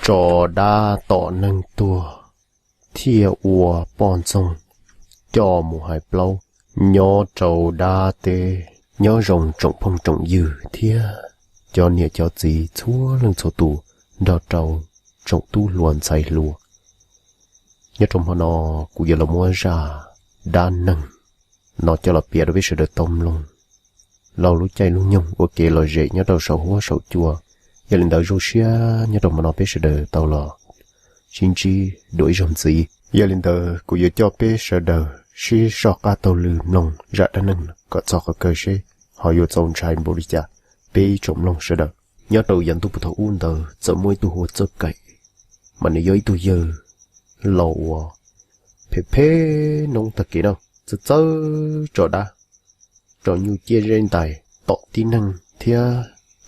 tso dab tom neeg tuag thiaj ua poj ntxoog coj mus hais plaub nyob rau dab teb. Nyob zoo tsoom phooj tsoom ywg thiab cov niam cov txiv txhua leej txhua tus nrog rau tsoom tub hluas ntxhais hluas. Nyob rau hmo no kuv yuav los muab zaj dab neeg no coj los piav rau peb sawv daws tau mloog laug lub caij lub nyoog ua kev lom zem nyob rau saum huab saum cua. Yog li ntawd zoo siab nyob rau hmo no peb sawv daws tau los sib ntsib dua ib zaug ntxiv. Yog li ntawd kuv yuav coj peb sawv daws sib soj qab taug lw mloog zaj dab neeg kom txog qhov kawg seb ho yuav txaus ntshai npaum li cas. Peb ib tsoom mloog sawv daws, nyob rau yav ntuj puag thaum ub ntawd txawm muaj ib tug hu ua Txawj Kaim, mas nws yog ib tug yawg laus uas phem phem noob tag kev no, txawj txawj tso dab, tso nyuj ciab zeb ntais tom tib neeg thiab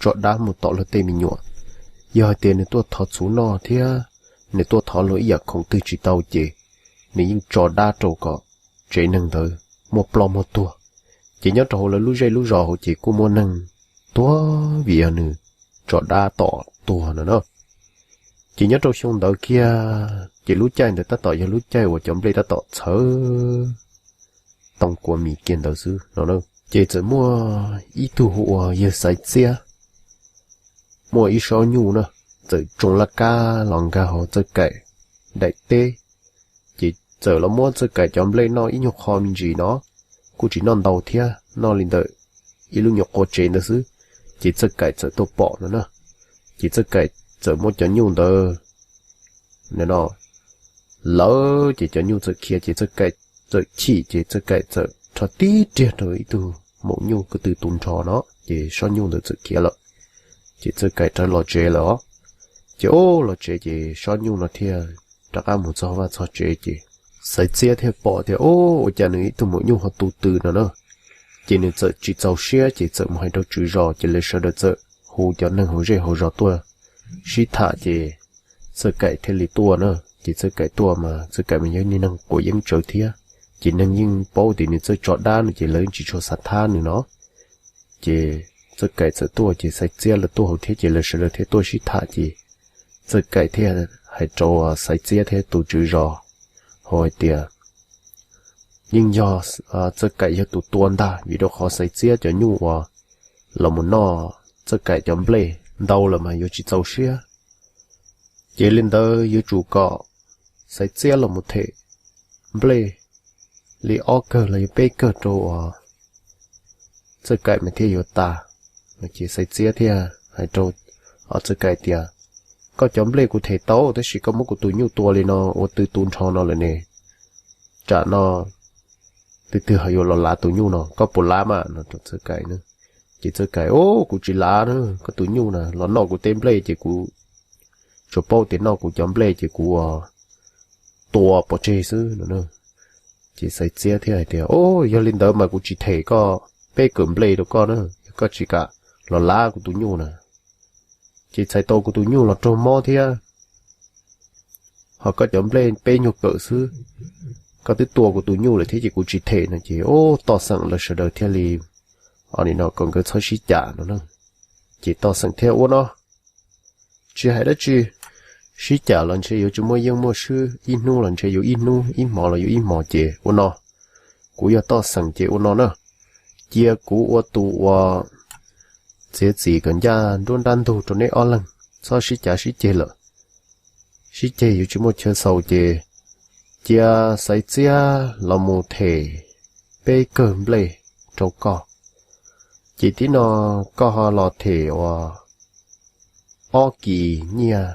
tso dab mus tom luag tej me nyuam. Yog hais tias nws tuaj thov txhuv noj thiab nws tuaj thov luag ib yam khoom twg tsis tau ces nws yeej tso dab rau kom tsev neeg ntawd muaj ploj muaj tuag. Ces nyob rau hauv lawv lub zej lub zos hauv ces kuj muaj neeg tuag vim yog nws tso dab tom tuag no na. Ces nyob rau xyoo ntawd kiag ces lub caij ntawd tab tom yog lub caij uas cov nplej tab tom txhawv too kua mis kiag ntawd xwb no. Ces txawm muaj ib tug hu ua yawg Xaiv Txiab, muaj ib sob nyuj na, txawm tsoo laj kab los nkag hauv Txawj Kaim daim teb. Ces txawm los muab Txawj Kaim cov nplej noj ib nyuag qho me ntsis no, kuj tsis noj ntau thiab, noj li ntawm ib lub nyuam qhuav tsev ntawd xwb. Ces Txawj Kaim txawm tuaj pom no na, ces Txawj Kaim txawm muab cov nyuj ntawd no lawv ces cov nyuj txawm khiav ces Txawj Kaim txawm chim ces Txawj Kaim txawm rho tib riag rau ib tug maum nyuj ko tw tu nrho no ces sob nyuj ntawd txawm khiav lawm. Ces Txawj Kaim rov los tsev lawm os. Ces ub los tsev ces sob nyuj no thiaj rov qab mus txog vaj txog tsev ces Xaiv Txiab thiaj pom tias ub ua cas nws ib tug maum nyuj ho tu tw no na. Ces nws txawm tsis txaus siab ces txawm mus hais rau tswv zos ces lawv sawv daws txawm hu cov neeg hauv zej hauv zos tuaj sib tham ces Txawj Kaim thiaj li tuaj na. Ces Txawj Kaim tuaj mas Txawj Kaim mas yog niag neeg quav yeeb tsawv thiab, ces neeg yeej paub tias nws txawj tso dab no ces lawv yeej tsis tshua xav thab nws no. Ces Txawj Kaim txawm tuaj ces Xaiv Txiab lawv tuaj hauv thiab ces lawv sawv daws thiaj tuaj sib tham ces Txawj Kaim thiaj hais rau Xaiv Txiab thiab tus tswv zos hauv hais tias yeej yog Txawj Kaim yog tus tua ntag vim rau qhov Xaiv Txiab cov nyuj uas los mus noj Txawj Kaim cov nplej ntau lawm mas yuav tsis txaus siab. Ces li ntawd yuav tsum kom Xaiv Txiab los mus them nplej li ob kawg los yog peb kawg rau uas Txawj Kaim mas thiaj yuav tas. Ces Xaiv Txiab thiaj hais rau Txawj Kaim tias, koj cov nplej kuv them tau tab sis koj muab kuv tus nyuj tua li no ua tw tu nrho no lawm ne, tsam no twg twg ho yuav los lav tus nyuj no, koj puas lav mas no rau Txawj Kaim na. Ces Txawj Kaim, o, kuv tsis lav na, koj tus nyuj na los noj kuv tej nplej ces kuv tsuas paub tias noj kuv cov nplej ces kuv tua pov tseg xwb no. Ces Xaiv Txiab thiaj hais tias, o, yog li ntawd mas kuv tsis them koj peb kawm nplej rau koj na, yog koj tsis kam los lav kuv tus nyuj na. Ces txhais tau kuv tus nyuj los raug mob thiab, ho koj cov nplej peb nyuag kawm xwb, koj twb tua kuv tus nyuj lawm thiab ces kuv tsis them no. Ces ub toj xeem lawv sawv daws thiaj li, o, nim no kom nkawd txhob sib cam no na. Ces toj xeem thiaj ua no, tsis hais dab tsi, sib cam los ntshe yuav tsis muaj yeej muaj swb, ib hnub los ntshe yuav ib hnub, ib hmos los yuav ib hmos ces ua no. Kuv yog toj xeem ces ua no na, cia kuv ua tus uas txiav txim kom ncaj nruab nrab ntug rau neb ob leeg, txhob sib cav sib ceg lawm. Sib ceg yuav tsis muaj chaw xaus ces cia Xaiv Txiab los mus them peb kawg nplej rau koj. Ces tib no koj ho los them uas ob kis nyiaj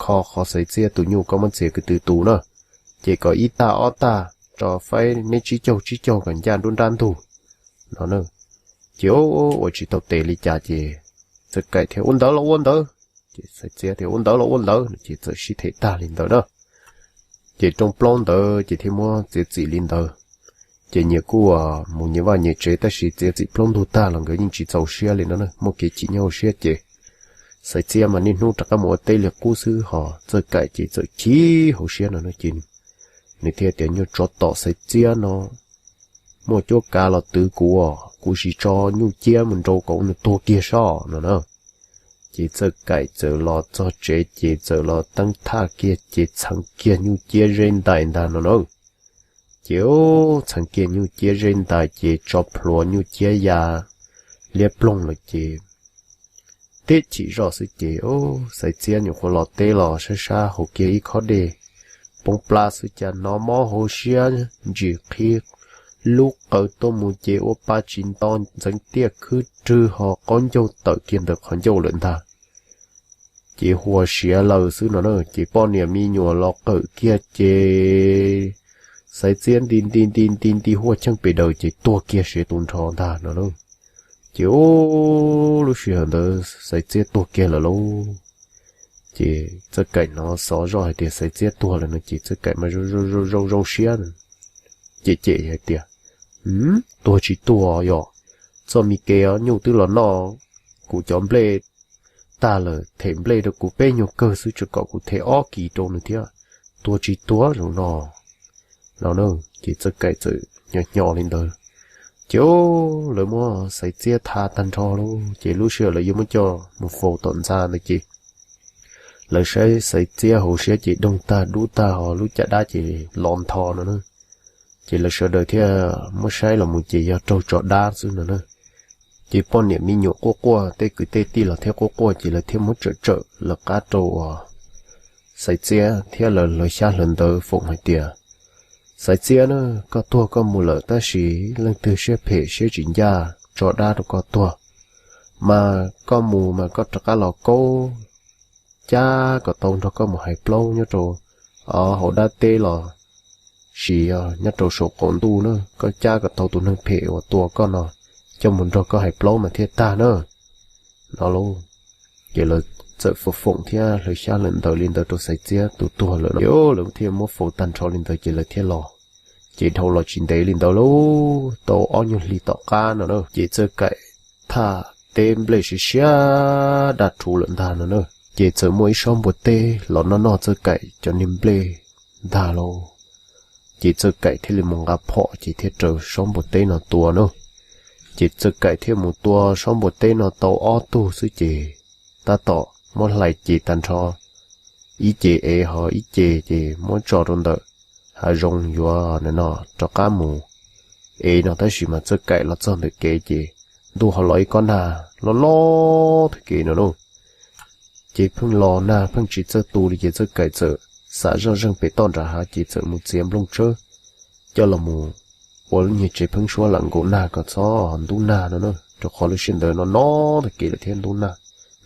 kho qhov Xaiv Txiab tus nyuj koj muab txiav ko tw tu na, ces kom ib tag ob tag tso faib neb tsib caug tsib caug kom ncaj nruab nrab ntug no na. Ces ua tsis tau tes li cas ces Txawj Kaim thiaj ua ntawd los ua ntawd, ces Xaiv Txiab thiaj ua ntawd los ua ntawd no ces txawm sib them tag li ntawd na. Ces rooj plaub ntawd ces thiaj muab txiav txim li ntawd. Ces nyias kuj mus nyias vaj nyias tsev tab sis txiav txim plaub ntug tag los nkawd yeej tsis txaus siab li no na, muaj kev chim nyob hauv siab ces Xaiv Txiab mas niaj hnub rov qab mus ua teb li qub xwb, ho Txawj Kaim ces txawm chim hauv siab no na ces nws thiaj tias, nyuag tsov tom Xaiv Txiab no muaj cuab kav los twv kuv, kuv sim tso nyuj ciab mus nrau kom nws tuag kiag soj no na. Ces Txawj Kaim txawm los txog tsev ces txawm los teeb thaj kiag ces txheev kiag nyuj ciab zeb ntais ntag no na. Ces txheev kiag nyuj ciab zeb ntais ces tso plhuav nyuj ciab ya liab ploog lawm ces tib chim zoj xwb ces Xaiv Txiab nyuam qhuav los teb los sab sab haus kiag ib khob dej poob plab xwb cas hnov mob hauv siab ntsim qhib lub qawv tuaj mus ces ua pa tsis nto ntxeev tiaj khwb rwg ho qaub ncaug tawm kiag ntawm qhov ncauj lawm ntag. Ces huas siav lawm xwb no na. Ces poj niam me nyuam los qawm kiag ces Xaiv Txiab nti nti nti nti nti huaj cheej pes daws ces tuag kiag siav tu nrho ntag no na. Ces lub sij hawm ntawd Xaiv Txiab tuag kiag lawm lauj. Ces Txawj Kaim hnov xov zoj hais tias Xaiv Txiab tuag lawm no ces Txawj Kaim mas zoo zoo zoo siab, cem cem hais tias, Tuag tsis tuag yog txoj me kev os, nyuj twb los noj kuv cov nplej tag lawm, them nplej rau kuv peb nyuag kawg xwb tseem kom kuv them ob kis rau nws thiab. Tuag tsis tuag zaum no no na. Ces Txawj Kaim txawm hnyo hnyo li ntawd. Ces lawv muab Xaiv Txiab tha tag nrho lauj, ces lub sij hawm lawv yuav muab coj mus faus tom ntxa ntawd ces lawv saib Xaiv Txiab hauv siab ces doog tag dub tag ho lub caj dab ces los ntho no na. Ces lawv sawv daws thiaj muab saib los mus ces yog raug tso dab xwb no na. Ces poj niam me nyuam quaj quaj, tej kwv tej tij los thiaj quaj quaj ces lawv thiaj muab tsawm tsawm lawv qab rau uas Xaiv Txiab thiab lawv hlawv xyab hlawv ntawv foom hais tias, Xaiv Txiab na, koj tuag koj mus lawm tab sis leej twg siab phem siab tsis ncaj tso dab rau koj tuag, mas koj mus mas koj rov qab los kaub cab kom tau nrog koj mus hais plaub nyob rau hauv dab teb los sis nyob rau saum qaum ntuj na, koj cab kom tau tus neeg phem uas tua koj no coj mus nrog koj hais plaub mas thiaj tag na no lauj. Ces lawv txawm foom foom thiab hlawv xyab hlawv ntawv li ntawd rau Xaiv Txiab tus tuag lawm no, lawv thiaj muab faus tag nrho li ntawd ces lawv thiaj los. Ces dhau los tsis ntev li ntawd lauj, tau ob nyuag hlis tom qab no na, ces Txawj Kaim thaj teb nplej siav siab daj rhuv lawm ntag no na. Ces txawm muaj ib sob npua teb los noj noj Txawj Kaim cov niag nplej ntag lauj. Ces Txawj Kaim thiaj li mus nqa phom ces thiaj raws sob npua teb no tua na. Ces Txawj Kaim thiaj mus tua sob npua teb no tau ob tug xwb ces tab tom muab hlais ces tag nrho, ib ce ev ho ib ce ces muab tso rau ntawm hav zoov yuav no rov qab mus ev no, tab sis mas Txawj Kaim los txog ntawm kev ces ntuj ho los ib kob nag loj loj tag kev no lauj. Ces pheej los nag pheej tsis txawj tu li ces Txawj Kaim txawm xam zoj zeeg pem toj nram hav ces txawm mus txiav nplooj tsawb coj los mus ua lub nyuag tsev pheeb suab lam nkaum nag kom txhob ntub nag no na, rau qhov lub sij hawm ntawd no no tag kev lawm thiab ntub nag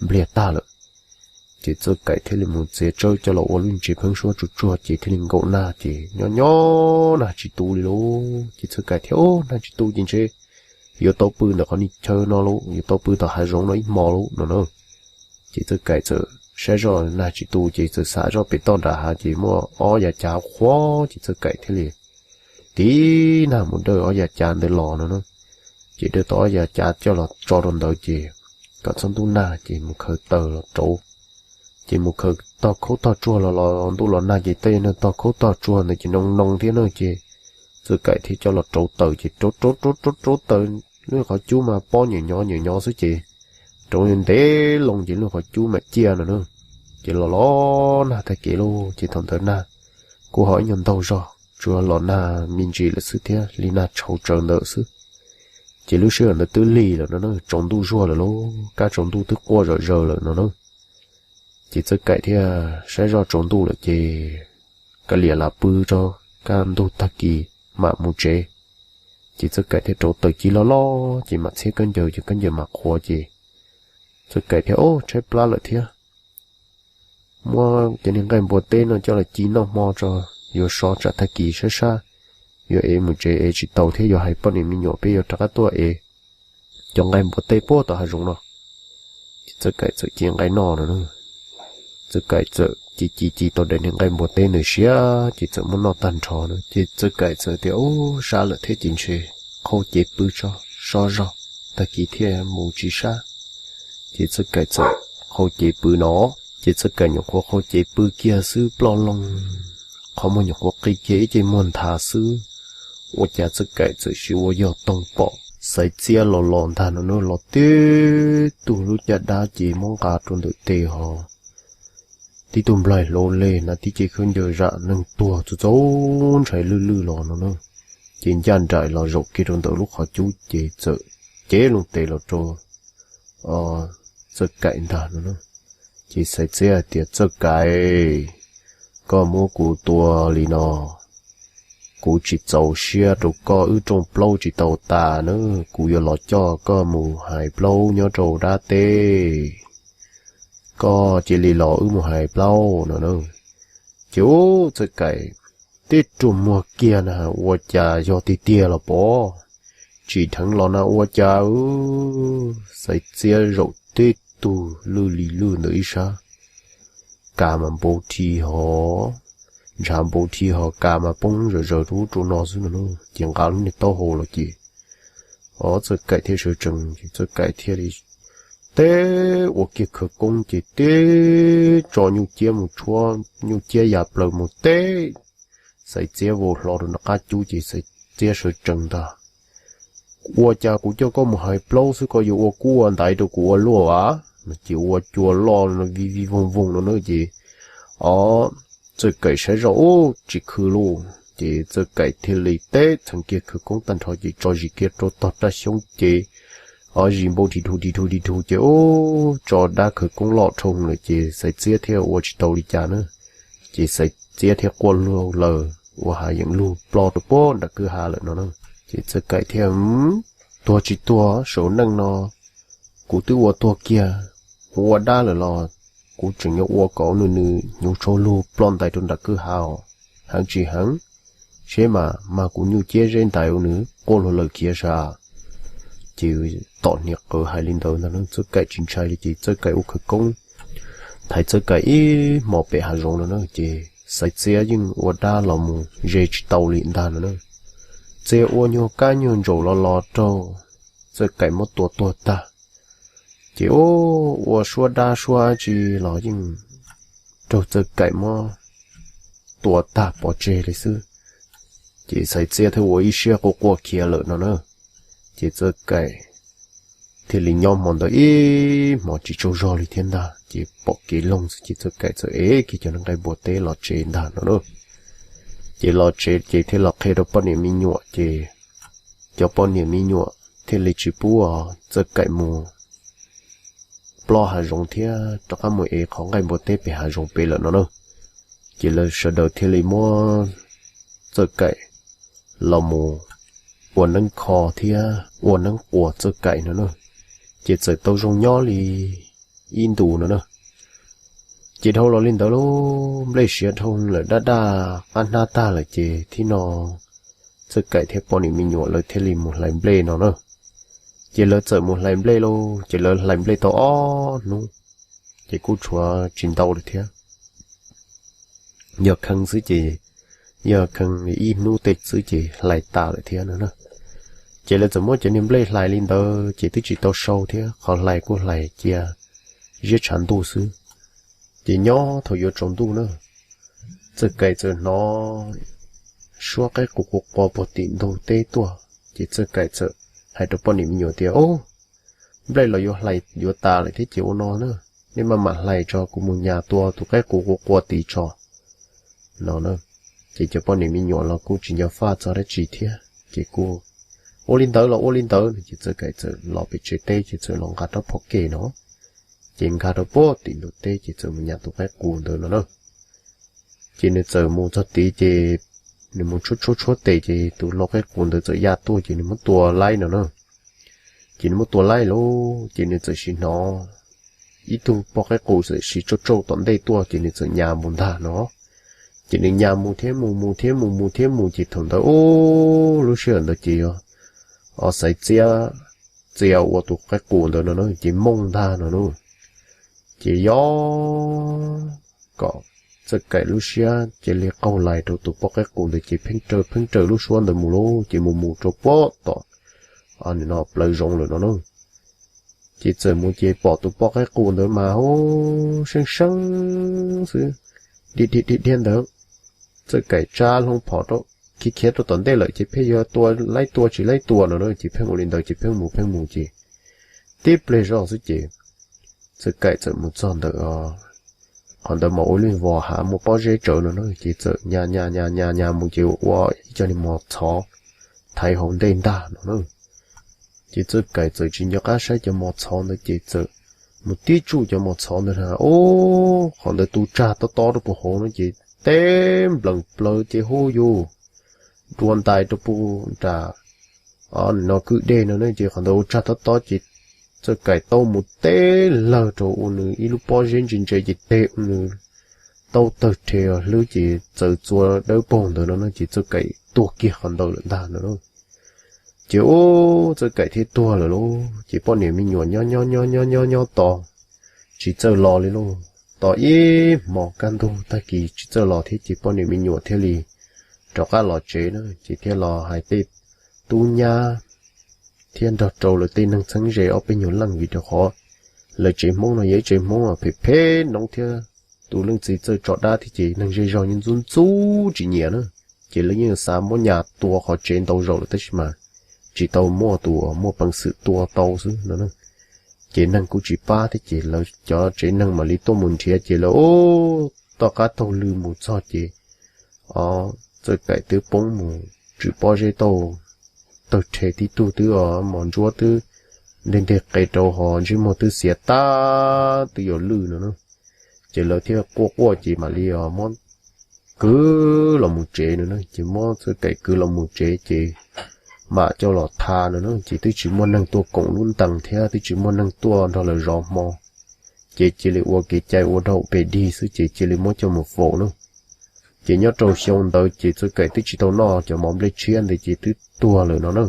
npliag tag lawm. Ces Txawj Kaim thiaj li mus txiav tsawb coj los ua lub tsev pheeb suab tsuag tsuag ces thiaj li nkaum nag ces nyob nyob nag tsis tu li lauj. Ces Txawj Kaim thiaj, Nag tsis tu ces ntshe yuav tau pw ntawm qhov niag chaw no lauj, yuav tau pw tom hav zoov no ib hmo lauj no na. Ces Txawj Kaim txawm saib zoj nag tsis tu ces txawm xam zoj pem toj nram hav ces muaj ob yav cav qhuav ces Txawj Kaim thiaj li tiv nag mus dawj ob yav cav ntawd los no na. Ces dawj tau ob yav cav coj los tso rau ntawd ces kom txhob ntub nag ces mus khaws taws los rauv. Ces mus khaws tog khaub tog tsuag los los ntuj los nag ces tej neeg tog khaub tog tsuag ntawd ces noo noo thiab na ces Txawj Kaim thiaj coj los rauv taws ces rauv rauv rauv rauv rauv taws, lub qhov cub mas pob nyuam nyov nyuam nyov xwb ces rauv ntev loo ces lub qhov cub mam ciaj no na. Ces los los nag tag kev lauj, ces thaum ntawd nag kuj ho ib nyuag ntaug zog, tsuas los nag me ntsis lawm xwb thiab li nag tshauv tsawv ntawd xwb. Ces lub sij hawm ntawd twb lig lawm no na, tsaus ntuj zuag lawm lauj, kab tsaus ntuj twb quaj zom zaws lawm no na. Ces Txawj Kaim thiaj saib zoj tsaus ntuj lawm ces kav liam lam pw tso, kaj ntug tag kis mam mus tsev. Ces Txawj Kaim thiaj rauv taws ci loj loj ces mam txhiab khaub ncaws ces khaub ncaws mam qhuav ces Txawj Kaim thiaj, Ub, tshaib plab lawm thiab, muab cov niag nqaij npua teb no coj los ci noj hmo tso, yuav so tsam tag kis sab sab yuav ev mus tsev ev tsis tau thiab yuav hais poj niam me nyuam peb yuav rov qab tuaj ev cov nqaij npua teb puag tom hav zoov no. Ces Txawj Kaim txawm ci nqaij noj no na. Txawj Kaim txawm ci ci ci tau daim niag nqaij npua teb ntawd siav ces txawm muab noj tag nrho na. Ces Txawj Kaim txawm tias, Ub, sab lawm thiab ces ntshe qhau cev pw tso, so zog, tag kis thiaj mus tsis sab. Ces Txawj Kaim txawm qhau cev pw no. Ces Txawj Kaim nyuam qhuav qhau cev pw kiag xwb ploj loo, qhov muag nyuam qhuav qi kiag ib ce muag nthav xwb, ua cas Txawj Kaim txawm sis ua yog toog pom Xaiv Txiab los los ntag no na, los tib tug lub caj dab ces muab nqa rau ntawm tes ho tib tug nplaig hlauv leg na, tib ce khaub ncaws zam neeg tuag txaus txaus ntshai lwj lwj los no na. Ces ncaj nraim los zaum kiag rau ntawm lub qhov cub ces txawm cev loo tes los rau Txawj Kaim ntag no na. Ces Xaiv Txiab hais tias, Txawj Kaim, koj muab kuv tua li no, kuv tsis txaus siab rau koj, wb rooj plaub tsis tau tas na, kuv yuav los coj koj mus hais plaub nyob rau dab teb. Koj cia li los wb mus hais plaub no na. Ces ub, Txawj Kaim tib rua muag kiag na, ua cas yog tiag tiag los pov, tsim dheev los na ua cas. Xaiv Txiab zaum tib tug lwj li lwj ntawm ib sab, kas mas npau thi ho, ntshav npau thi ho, kas mas poob zawm zaws rau ub rau no xwb no na. Ces nqa lub niag taub hau los ces o Txawj Kaim thiaj sawv tsees ces Txawj Kaim thiaj li teb ua kiag khawv koob ces tib tso nyuj ciab mus tshuab nyuj ciab ya plaws mus teb Xaiv Txiab vau hlo rau nram qab cub ces Xaiv Txiab sawv tsees ntag. Ua cas kuv coj koj mus hais plaub xwb koj yuav ua kub ua ntaiv rau kuv ua luaj a? No ces ua cua loj no vij vij voog voog no na ces o Txawj Kaim saib zoj ub tsis khw lauj ces Txawj Kaim thiaj li teb txheem kiag khawv koob tag nrho ces tso zis kiag rau tog raj xyoob ces o zis npau dhi dhus dhi dhus dhi dhus ces ub tso dab khawv koob loj dhau lawm ces Xaiv Txiab thiaj ua tsis tau li cas na. Ces Xaiv Txiab thiaj quaj lug lawm ua hav yeem lug ploj rau puag nram kwj ha lawm no na. Ces Txawj Kaim thiaj, Tuag tsis tuag saum neej no, kuv twb ua tuag kiag, kuv ua dab lawm los kuv tseem yuav ua kom nws nws hnyuv tshau lug ploj ntais rau nram kwj ha os. Heev tsis heev, seb mas mag kuv nyuj ciab zeb ntais ua nws quaj luag lawm khiav sas. Ces tom hniav qawv hais li ntawd ntag na, Txawj Kaim tsis ntshai li ces Txawj Kaim ua khawv koob thaiv Txawj Kaim ib hmos pem hav zoov no na ces Xaiv Txiab yeej ua dab los mus ze tsis tau li ntag no na. Txiab ua nyuag kab nyuag ntsaum los los raug Txawj Kaim muab tua tuag tag. Ces ua suab dab suab tsi los yeej raug Txawj Kaim muab tua tag pov tseg li xwb. Ces Xaiv Txiab thiaj ua ib siab quaj quaj khiav lawm no na. Ces Txawj Kaim thiaj li nyob hmo ntawd ib hmos tsis tsaug zog li thiab ntag, ces pom kev loog xwb ces Txawj Kaim txawm ev kiag cov nqaij npua teb los tsev ntag no na. Ces los tsev ces thiaj los qhia rau poj niam me nyuam ces cov poj niam me nyuam thiaj li tsis pub Txawj Kaim mus ploj hav zoov thiab rov qab mus ev qhov nqaij npua teb pem hav zoov pem lawm no na. Ces lawv sawv daws thiaj li muab Txawj Kaim los mus ua neeb kho thiab ua neeb quas Txawj Kaim no na. Ces txawm tau zoo nyob li ib ntus no na. Ces dhau los li ntawd lauj, nplej siav dhau lawm daj daj qab hnab tag lawm ces thib no Txawj Kaim thiab poj niam me nyuam lawv thiaj li mus hlais nplej no na. Ces lawv txawm mus hlais nplej lauj, ces lawv hlais nplej tau ob hnub, ces kuj tshuav tsis ntau lawm thiab. Yog khee xwb ces, yog khee ib hnub tej xwb ces hlais tas lawm thiab no na. Ces lawv txawm muab cov niag nplej hlais li ntawd ces twb tsis tau sau thiab, qhov hlais kuj hlais cia ziab tshav ntuj xwb. Ces nyob thaum yuav tsaus ntuj na, Txawj Kaim txawm hnov suab qaib qus qua qua puag tim ntug teb tuaj, ces Txawj Kaim txawm hais rau poj niam me nyuam tias, Ob, nplej los yuav hlais yuav tas lawm thiab ces ua no na, nej maj mam hlais tso, kuv mus nyas tua tus qaib qus qua qua tid tso no na. Ces cov poj niam me nyuam los kuj tsis nco faj txog dab tsi thiab ces kuj ua li ntawd los ua li ntawd no ces Txawj Kaim txawm los pem tsev teb ces txawm los nqa rab phom ke no, ces nkag rau puag tim ntug teb ces txawm mus nyas tus qaib qus ntawd no na. Ces nws txawm mus txog tid ces nws mus tshuab tshuab tshuab tes ces tus lau qaib qus ntawd txawm ya tuaj ces nws muab tua laib no na. Ces nws muab tua laib lauj, ces nws txawm sim hnov ib tug poj qaib qus txawm siv tsauj tsauj tom ntej tuaj ces nws txawm nyas mus ntag no. Ces nws nyas mus thiab mus, mus thiab mus, mus thiab mus ces thaum ntawd ub lub sij hawm ntawd ces yog o Xaiv Txiab txia ua tus qaib qus ntawd no na ces mooj ntag no na. Ces yog kom Txawj Kaim lub siab cia li qaug lais rau tus poj qaib qus ntawd ces pheej raws pheej raws lub suab ntawd mus lauj, ces mus mus rau puag tom no plawv zoov lawm no na. Ces txawm mus ces pom tus poj qaib qus ntawd mas ub seeb seeb xwb, dhia dhia dhia ntawd. Txawj Kaim tsa hlo phom rau khiav khiav rau tom ntej lawm ces pheej yuav tua laib tua tsis laib tua no na, ces pheej ua li ntawd ces pheej mus pheej mus ces tib pliag zoj xwb ces Txawj Kaim txawm mus txog ntawm qhov ntawd mas ua lub vos hav muaj pob zeb tsawv no na, ces txawm nyas nyas nyas nyas nyas mus ces ua ib co niag mos txhov thaiv hauv ntej ntag no na. Ces Txawj Kaim txawm tsis nco qab saib cov mos txhov ntawd ces txawm mus tib tsuj cov mos txhov ntawd na, ub, qhov ntawd tu tsag tob tob rau puag hauv no ces teb nplees plaws ces hu yus dua ntais rau puag nram no kwj dej no na, ces qhov ntawd ua tsag tob tob ces Txawj Kaim tau mus teb lawg rau ua nws ib lub pob zeb ntse ntse ces teg ua nws tau tawg rhe hlwb ces txawv txua dawb paug ntawd no na, ces Txawj Kaim tuag kiag qhov ntawd lawm ntag no na. Ces ub, Txawj Kaim thiaj tuag lawm lauj. Ces poj niam me nyuam nyob nyob nyob nyob nyob nyob tos tsis txawj los li lauj. Tos ib hmos kaj ntug tag kis tsis txawj los thiab ces poj niam me nyuam thiaj li rov qab los tsev na, ces thiaj los hais tej tub nyab thiab nrog rau lawv tej neeg txheeb ze ob peb nyuag leej vim rau qhov lawv tsev Hmoob no yog ib tsev Hmoob phem phem noob thiab tus leej txiv txawj tso dab thiab ces neeg zej zog yeej ntxub ntxub tsis nyiam na. Ces lawv yeej xav muab nyas tua qhov tsev ntau zaus lawm tab sis mas tsis tau muaj tus uas muaj peev xwm tua tau xwb no na. Ces neeg kuj tsis pab thiab ces lawv cov tsev neeg mam li tuaj mus nrhiav ces lawv ub, tom qab taug lw mus txog ces o, Txawj Kaim twb poob mus tswm pob zeb tau tawg rhe tib tug twb o, mos ntsuab twb nteg nteg qe rau ho ntsej muag twb xiav tag twb yuav lwj no na. Ces lawv thiaj quaj quaj ces mam li o muab kwv los mus tsev no na, ces muab Txawj Kaim kwv los mus tsev ces mam coj los tha no na, ces twb tsis muaj neeg tuaj koom lub ntees thiab twb tsis muaj neeg tuaj nrog lawv zov hmo. Ces cia li ua kev cai ua daug pes dig xwb ces cia li muab coj mus faus na. Ces nyob rau xyoo ntawd ces Txawj Kaim twb tsis tau noj cov mov nplej tshiab ntawd ces twb tuag lawm no na.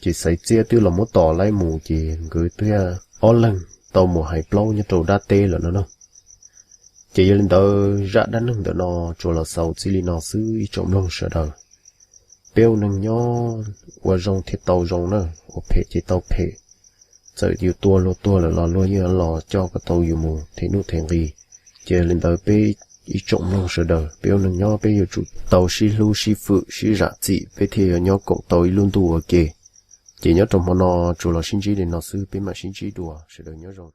Ces Xaiv Txiab twb los muab tos laib mus ces nkawd twb ob leeg tau mus hais plaub nyob rau dab teb lawm no na. Ces yog li ntawd zaj dab neeg ntawm no tsuas los xaus txij li no xwb ib tsoom mloog sawv daws. Peb ua neeg nyob ua zoo thiaj tau zoo na, ua phem ces tau phem. Txawm yus tua luag tuag lawm los luag yeej los coj kom tau yus mus them nuj them nqi. Ces yog li ntawd peb ib tsoom mloog sawv daws peb ua neeg nyob peb yuav tsum tau sib hlub sib fwm sib zam txim peb thiaj yuav nyob koom tau ib lub ntuj ua ke. Ces nyob rau hmo no tsuas los sib ntsib li no xwb peb mam sib ntsib dua sawv daws nyob zoo.